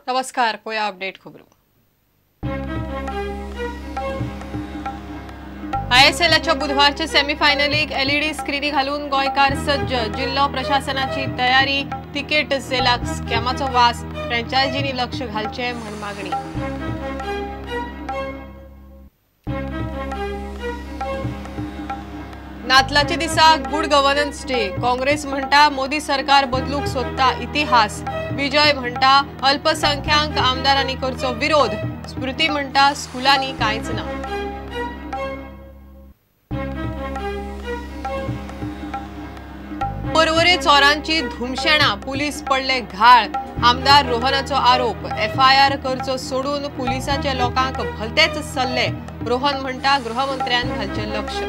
नमस्कार, पोया अपडेट खबरो. आयएसएलाच्या बुधवारचे सेमीफायनलीक एलईडी स्क्रीनी घालून गोंयकार सज्ज. जिल्लो प्रशासनाची तयारी. तिकेट सेलाक स्कॅमाचो वास. फ्रँचायजींनी लक्ष घालचें म्हण मागणी. नातलाच्या दिसा गुड गव्हर्नन्स डे. काँग्रेस म्हणटा मोदी सरकार बदलूंक सोदता इतिहास. विजय म्हणटा अल्पसंख्याक आमदारांनी करचो विरोध. स्मृती म्हणटा स्कुलांनी कांयच ना. पर्वरे चोरांची धुमशेणा, पुलीस पडले घाळ. आमदार रोहनाचो आरोप. एफआयआर करचो सोडून पुलिसांचे लोकांक भलतेच सल्ले. रोहन म्हणटा गृहमंत्र्यान घालचें लक्ष.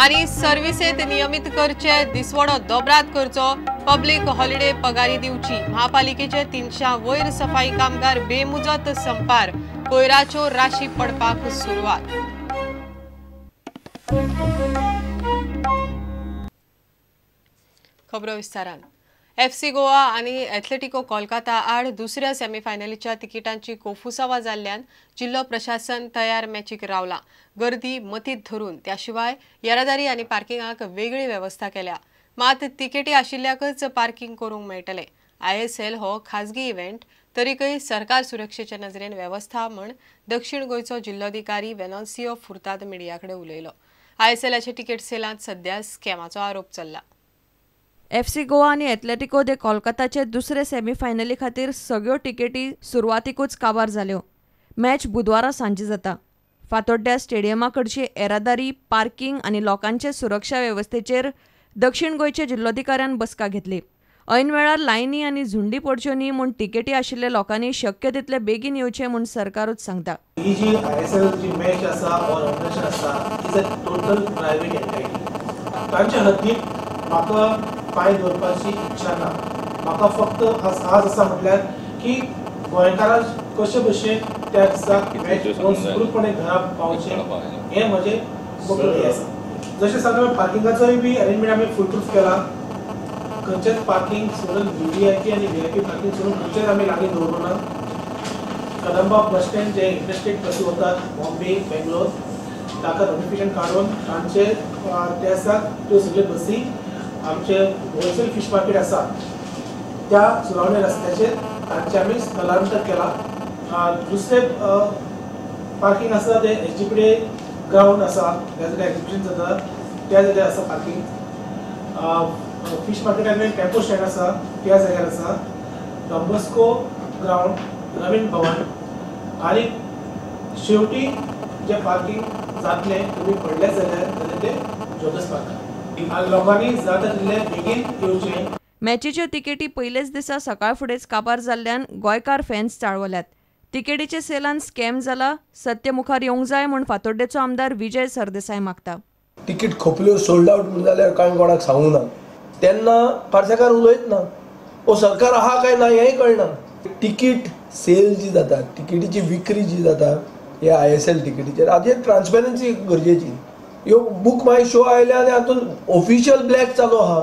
आनी सर्विसेत नियमित करचे, दिसवडो दोबरात करचो, पब्लिक हॉलिडे पगारी दिवची. महापालिकेचे 300 वयर सफाई कामगार बेमुजत संपार. कोयराच्यो राशी पडपाक सुरवात. खबरो विस्तारान. एफसी गोवा आनी एथलेटिको कोलकाता आड दुसऱ्या सेमीफायनलीच्या तिकिटांची कोफुसावा जाल्ल्यान जिल्लो प्रशासन तयार मॅचीक रावला. गर्दी मतीत धरून त्याशिवाय येरादारी आनी पार्किंगाक वेगळी वेवस्था केल्या. मात तिकेटी आशिल्ल्याकच पार्किंग करूंक मेळटलें. आयएसएल हो खाजगी इव्हेंट तरीकय सरकार सुरक्षेच्या नजरेन वेवस्था म्हण दक्षिण गोंयचो जिल्लोधिकारी वेनॉन्सियो फुर्ताद मिडिया कडेन उलयलो. आयएसएलाच्या तिकेट सेलांत सध्या स्कॅमाचो आरोप चल्ला. एफसी गोवा आनी एथलेटिको दे कोलकाताचे दुसरे सेमीफायनली खातीर सगळ्यो तिकेटी सुरवातीकूच काबार जाल्यो. मॅच बुधवारा सांजे जाता. फातोड्ड्या स्टेडियमा कडची येरादारी, पार्किंग आनी लोकांचे सुरक्षा वेवस्थेचेर दक्षिण गोंयचे जिल्लोधिकाऱ्यान बसका घेतली. ऐन वेळार लायनी आनी झुंडी पडच्यो न्ही म्हूण तिकेटी आशिल्ल्या लोकांनी शक्य तितले बेगीन येवचें म्हूण सरकारूच सांगता. ही जी आयएसएल जी मॅच आसा ऑर्गनायझेशन आसा is a total private entity. तांच्या हद्दीत म्हाका पांय दवरपाची इच्छा ना. म्हाका फक्त आज आसा म्हटल्यार की गोंयकारां कशे भशेन त्या दिसा मॅच पळोवन सुखरूपणे घरा पावचें हें म्हजें मुख्य आसा. जशें सांगता पार्किंगाचोय बी अरेंजमेंट आमी फुल प्रूफ केला. खंयचेच पार्किंग सोडून व्हीव्हीआयपी आनी व्हीआयपी पार्किंग सोडून खंयचेच आमी लागीं दवरूं ना. कदंबा बस स्टँड जे इंटरस्टेट बसी वतात बॉम्बे, बेंगलोर, ताका नोटिफिकेशन काडून तांचे त्या दिसा त्यो सगळ्यो बसी आमचे होलसेल फिश मार्केट आसा त्या सुरावणे रस्त्याचेर तांचें आमी स्थलांतर केलां. दुसरें पार्किंग आसा तें एसजीपीडे ग्रावंड आसा, त्या जाग्यार एक्झिबिशन जाता त्या जाग्यार आसा पार्किंग. फिश मार्केटान टेम्पो स्टँड आसा त्या जाग्यार आसा. डॉन बॉस्को ग्रावंड, नवीन भवन आनी शेवटी जें पार्किंग जातलें तुमी पडलें जाल्यार तें जोगस पार्क. लोकांनी जाता तितले बेगीन येवचें. मॅचीच्यो तिकेटी पयलेच दिसा सकाळ फुडेंच काबार जाल्ल्यान गोंयकार फॅन्स चाळवल्यात. तिकेटीच्या सेलान स्कॅम जाला, सत्य मुखार येवंक जाय म्हूण फातोड्डेचो आमदार विजय सरदेसाय मागता. तिकीट खोपल्यो सोल्ड आवट म्हूण जाल्यार कांय कोणाक सांगूंक ना. तेन्ना पार्सेकार उलयत ना, ओ सरकार आहा काय ना हेंय कळना. तिकीट सेल जी जाता, तिकेटीची विक्री जी जाता हे आयएसएल तिकेटीचेर हाजेर ट्रान्सपेरन्सी गरजेची. ह्यो बूक माय शो आयल्या आनी हातूंत ऑफिशियल ब्लॅक चालू आहा.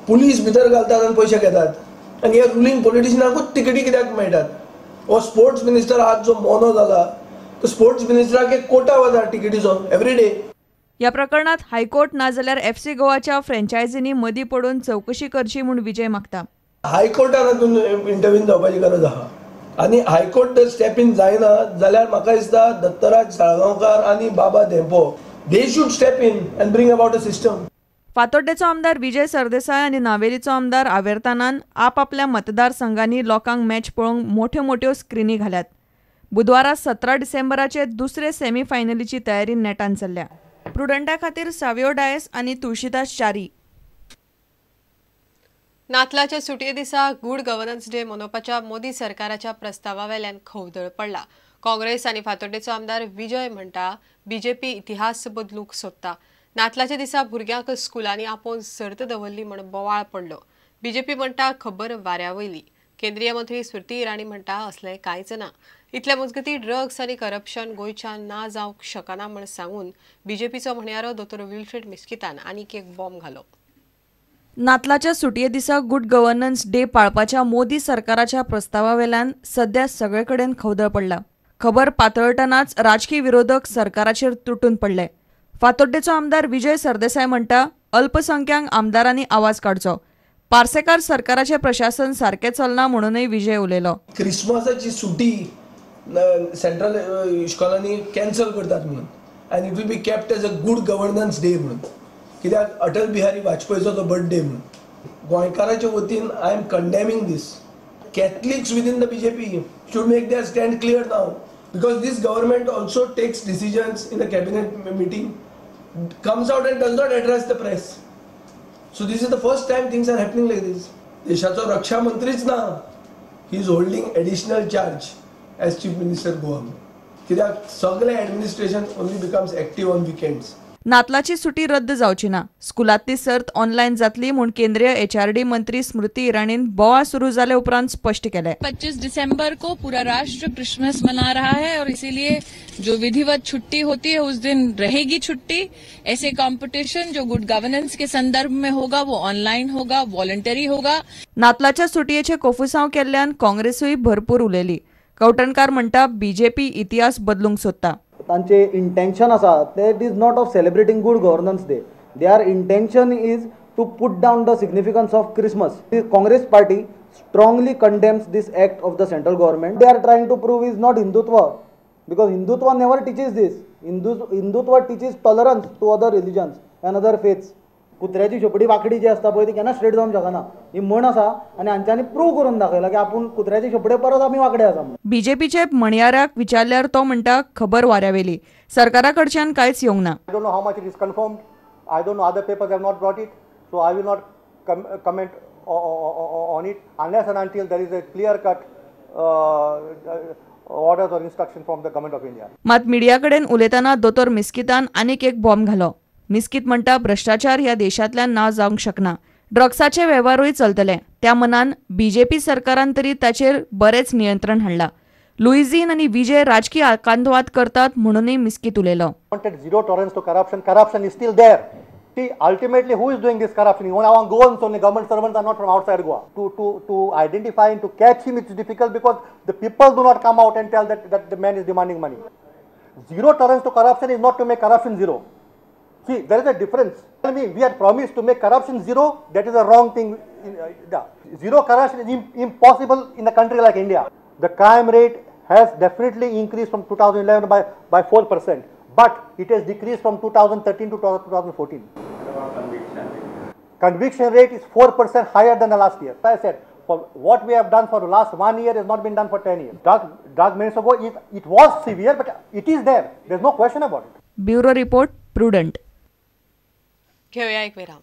पुलीस भितर घालतात आनी पयशे घेतात आनी ह्या रुलींग पॉलिटिशियनाकूच तिकेटी कित्याक मेळटात. हो स्पोर्ट्स मिनिस्टर आज जो मोनो जाला तो स्पोर्ट्स मिनिस्टराक एक कोटा वता तिकेटीचो एवरी डे. ह्या प्रकरणात हायकोर्ट नाजाल्यार एफसी गोवाच्या फ्रँचायझींनी मदीं पडून चवकशी करची म्हूण विजय मागता. हायकोर्टान हातूंत इंटरव्हीन जावपाची गरज आहा आनी हायकोर्ट जर स्टेप इन जायना जाल्यार म्हाका दिसता दत्तराज साळगांवकार आनी Baba Dempo they should step in and bring about a system. फातोड्डेचो आमदार विजय सरदेसाय आनी नावेलीचो आमदार आवेर्तानान आपआपल्या मतदारसंघांनी लोकांक मॅच पळोवंक मोठ्यो मोठ्यो स्क्रिनी घाल्यात. बुधवारा 17 डिसेंबराचे दुसरे सेमीफायनलीची तयारी नेटान चल्ल्या. प्रुडंटा खातीर सावियो डायस आनी तुळशीदास च्यारी. नातलाच्या सुटये दिसा गुड गव्हर्नन्स डे मनोवपाच्या मोदी सरकाराच्या प्रस्तावावेल्यान खवदळ पडला. काँग्रेस आनी फातोड्डेचो आमदार विजय म्हणटा बीजेपी इतिहास बदलूंक सोदता. नातलाच्या दिसा भुरग्यांक स्कुलांनी आपोवन सर्त दवरली म्हण बोवाळ पडलो. बीजेपी म्हणटा खबर वाऱ्या वयली. केंद्रीय मंत्री स्मृती इराणी म्हणटा असलें कांयच ना. इतले मजगती ड्रग्स आनी करप्शन गोंयच्यान ना जावंक शकना म्हण सांगून बीजेपीचो म्हणयारो दोतोर विल्फ्रेड मिस्कितान आनीक एक बॉम्ब घालो. नातलाच्या सुटये दिसा गुड गव्हर्नन्स डे पाळपाच्या मोदी सरकाराच्या प्रस्तावावेल्यान सध्या सगळे कडेन खवदळ पडला. खबर पातळटनाच राजकी विरोधक सरकाराचेर तुटून पडले. फातोड्डेचो आमदार विजय सरदेसाय म्हणटा, अल्पसंख्याक आमदारांनी आवाज काडचो. पार्सेकार सरकाराचें प्रशासन सारकें चलना म्हणूनय विजय उलयलो. क्रिसमसाची सुटी सेंट्रल इस्कॉलांनी कॅन्सल करतात म्हणून आनी it will be kept as a good governance day म्हणून, कित्याक अटल बिहारी वाजपेयीचो तो बर्थडे म्हणून. गोंयकाराच्या वतीन I am condemning this. Catholics within the BJP should make their stand clear now, because this government also takes decisions in a cabinet meeting, comes out and does not address the press. So this is the first time things are happening like this. देशाचो रक्षा मंत्रीच ना, he is holding additional charge as chief minister Goa, कित्याक सगळें administration only becomes active on weekends. नातलाची सुटी रद्द जावची ना, स्कुलांतली सर्त online जातली म्हूण केंद्रीय एचआरडी मंत्री स्मृती इराणीन बोवाळ सुरू जाले उपरांत स्पष्ट केले. 25 दिसंबर को पूरा राष्ट्र क्रिसमस मना रहा है और इसीलिए जो विधिवत छुट्टी होती है उस दिन रहेगी छुट्टी. ऐसे कंपटीशन जो गुड गवर्नेंस के संदर्भ में होगा वो ऑनलाइन होगा, वॉलंटरी होगा. नातलाच्या सुटयेचे कोफुसांव केल्ल्यान काँग्रेसूय भरपूर उलयली. कवठणकार म्हणटा, बीजेपी इतिहास बदलूंक सोदता. तांचे इंटेन्शन आसा that is not of celebrating good governance day. Their intention is to put down the significance of Christmas. Congress party strongly condemns this act of the central government. They are trying to prove is not Hindutva, because Hindutva never teaches this. Hindutva teaches tolerance to other religions and other faiths. कुत्र्याची शेपडी वाकडी जी आसता पळय ती केन्ना straight जावंक शकना, ही म्हण आसा आनी हांच्यांनी प्रूव करून दाखयला की आपूण कुत्र्याचे शेपडे परत आमी वाकडे आसा. बीजेपीचे म्हणयाराक विचारल्यार तो म्हणटा, खबर वाऱ्यावेली, सरकारा कडच्यान कांयच येवंक ना. I don't know how much it is confirmed. I don't know, other papers have not brought it, so I will not comment on it unless and until there is a clear cut orders or instruction from the government of India. मात media कडेन उलयतना दोतोर मिस्कितान आनीक एक bomb घालो. मिस्कित म्हणटा, भ्रश्टाचार ह्या देशांतल्यान ना जावंक शकना, ड्रग्साचे वेव्हारूय चलतले. त्या मनान बीजेपी सरकारान तरी ताचेर बरेंच नियंत्रण हाडलां. लुईझीन आनी विजय राजकी आकांतवाद करतात म्हणूनय मिस्कित उलयलो. Zero tolerance to corruption. Corruption is still there. See, ultimately who is doing this corruption? Even our Goans only, government servants are not from outside Goa. To identify and to catch him, it's difficult because the people do not come out and tell that the man is demanding money. Zero tolerance to corruption is not to make corruption zero. See, there is a difference. Tell me, we had promised to make corruption zero. That is a wrong thing. Zero corruption is impossible in a country like India. The crime rate has definitely increased from 2011 by 4%, but it has decreased from 2013 to 2014. Conviction rate is 4% higher than the last year. As I said, for what we have done for the last 1 year has not been done for 10 years. Drug minutes ago, it was severe, but it is there. There is no question about it. Bureau report, Prudent. घेऊया एक विराम.